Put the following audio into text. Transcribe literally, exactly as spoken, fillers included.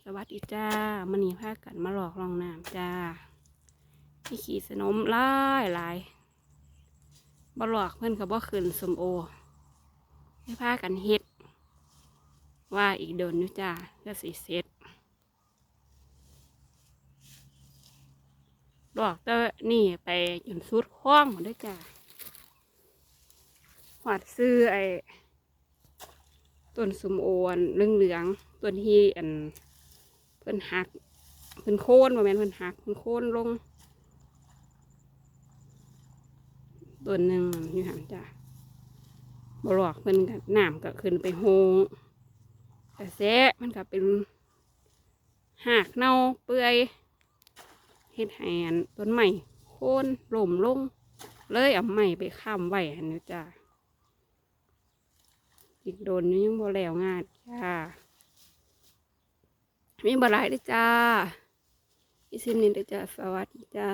สวัสดีจ้า มื้อนี้พากันมาลอกร่องน้ำจ้า มีขี้สนมหลายหลาย บ่ลอกเพิ่นก็บ่ขึ้นส้มโอ ให้พากันเฮ็ด ว่าอีกโดนอยู่จ้า ก็สิเสร็จ ลอกแต่นี่ไปจนสุดคลองหมดเลยจ้า ฮอดซื่อไอ้ ต้นส้มโออันเหลืองๆ ต้นที่อัน เพิ่นหัก เพิ่นโค่น บ่แม่นเพิ่นหัก เพิ่นโค่นลง ต้นหนึ่งอยู่หั่นจ้ะ บ่ลอกเพิ่นก็น้ำก็ขึ้นไปโฮง กระแสมันก็เป็นหากเน่าเปื่อย เฮ็ดให้อันต้นไม้โค่นล้มลง เลยเอาไม้ไปค้ำไว้หั่นอยู่จ้ะ อีกโดนอยู่ยังบ่แล้วงานจ้า มีบ่หลายเด้อจ้า มีส่ำนี้เด้อจ้า สวัสดีจ้า